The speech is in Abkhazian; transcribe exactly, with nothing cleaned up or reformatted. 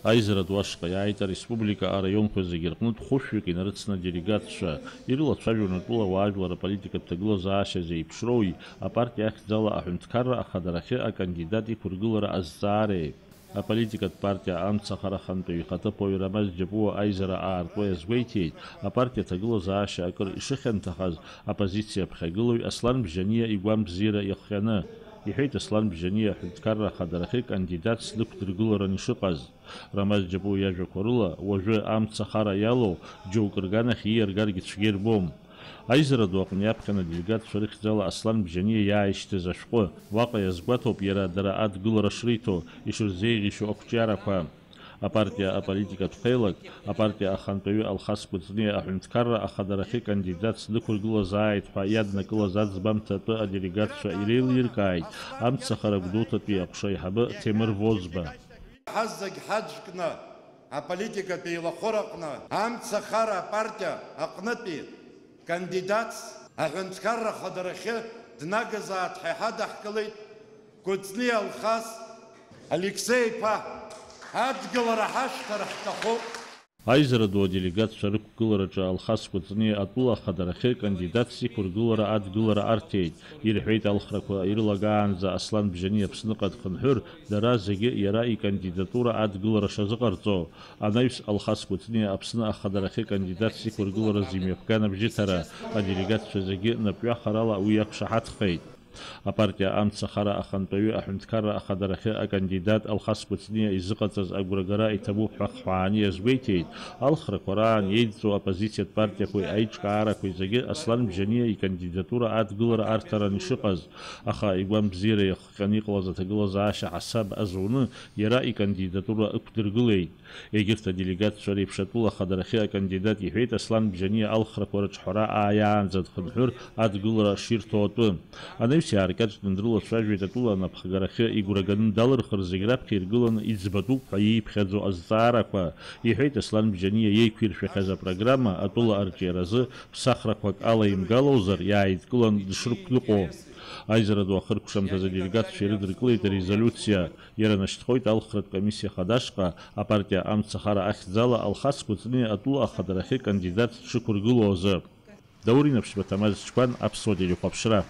Аизара ду ашҟа иааит ареспублика араионқәа зегьы рҟнытә хәышәҩык инарыцны аделегатцәа. Ирылацәажәон атәыла уаажәлар аполитикатә ҭагылазаашьа зеиԥшроуи, апартиа ахьӡала аҳәынҭқарра ахадарахьы акандидат иқәыргылара азҵаареи. Аполитикатә партиа Амцахара ахантәаҩы ихаҭыԥуаҩ Рамаз Џьапуа аизара аартуа иазгәеиҭеит, апартиа аҭагылазаашьа акыр ишыхьанҭахаз, аппозициа аԥхьагылаҩ Аслан Бжьаниа игәамбзиара иахҟьаны. Иҳәеит Аслан Бжьаниа аҳәынҭқарра ахадарахьы кандидатс дықәдыргыларан ишыҟаз. Рамаз Џьапуа иажәақәа рыла, уажәы амца ахара иалоу џьоукы рганахь ииаргаргьы цәгьа ирбом. Аизара ду аҟны иаԥхьан аделегатцәа рыхьӡала Аслан Бжьаниа иааишьҭыз ашәҟәы, уаҟа иазгәаҭоуп иара дара адгылара шриҭо, ишырзеиӷьишьо ақәҿиарақәа. Апартиа аполитикатә хеилак, апартиа ахантәаҩы Алхас Кәыҵниа аҳәынҭқарра ахадарахьы кандидатс дықәыргылазааит ҳәа иаднакылаз аӡбамҭа атәы аделегатцәа иреилиркааит амцахара гәдоуҭатәи аҟәша аиҳабы Ҭемыр Возба. Ҳазегь ҳаӡәкны аполитикатә еилахәыраҟны амцахара апартиа аҟнытәи кандидатс аҳәынҭқарра ахадарахьы днагазааит ҳәа иҳадаҳкылеит Кәыҵниа Алхас Алексеи-иԥа. Адгылара ҳашәҭар ҳҭахуп. Аизара ду аделегатцәа рықәгылараҿы Алхас Кәыҵниа атәыла ахадарахьы кандидатс иқәыргылара адгылара арҭеит. Ирҳәеит, алхрақәа ирылагаанӡа Аслан Бжьаниа Аԥсныҟа дхынҳәыр, дара зегьы иара икандидатура адгылара шазыҟарҵо. Анаҩс Алхас Кәыҵниа Аԥсны ахадарахьы кандидатс иқәыргылараз имҩаԥган абжьыҭара, аделегатцәа зегьы напҩахарала уи иақәшаҳаҭхеит. Апартиа Амцахара ахантәаҩы аҳәынҭқарра ахадарахьы акандидат Алхас Кәыҵниа изыҟаҵаз агәрагара иҭабуп ҳәа хҳәааны иазгәеиҭеит, алхрақәа раан еидҵоу аоппозициатә партиақәеи аиҿкаарақәеи зегьы Аслан Бжьаниа икандидатура адгылара арҭаран ишыҟаз, аха игәамбзиара иахҟьаны иҟалаз аҭагылазаашьа ҳасаб азуны иара икандидатура ықәдыргылеит. Егьырҭ аделегатцәа реиԥш атәыла ахадарахьы акандидат иҳәеит Аслан Бжьаниа алхрақәа рыҿҳәара ааиаанӡа дхынҳәыр адгылара ширҭо атәы. Анаҩс иааркьаҿны дрылацәажәеит атәыла анапхгарахьы игәраганы далырхыр зегь раԥхьа иргыланы иӡбатәуп ҳәа ииԥхьаӡо азҵаарақәа. Иҳәеит Аслан Бжьаниа иеиқәиршәахьаз апрограмма атәыла арҿиаразы ԥсахрақәак алаимгалозар иааидкылан дшрықәныҟәо. Аизара ду ахыркәшамҭазы аделегатцәа ирыдыркылеит арезолиуциа. Иара нашьҭхоит алхратә комиссиа хадашҟа апартиа Амцахара ахьӡала Алхас Кәыҵниа атәыла ахадарахьы кандидат дшықәыргылоу азы. Даур Инаԥшьба, Ҭамаз Чқәан, Аԥсуа телехәаԥшра.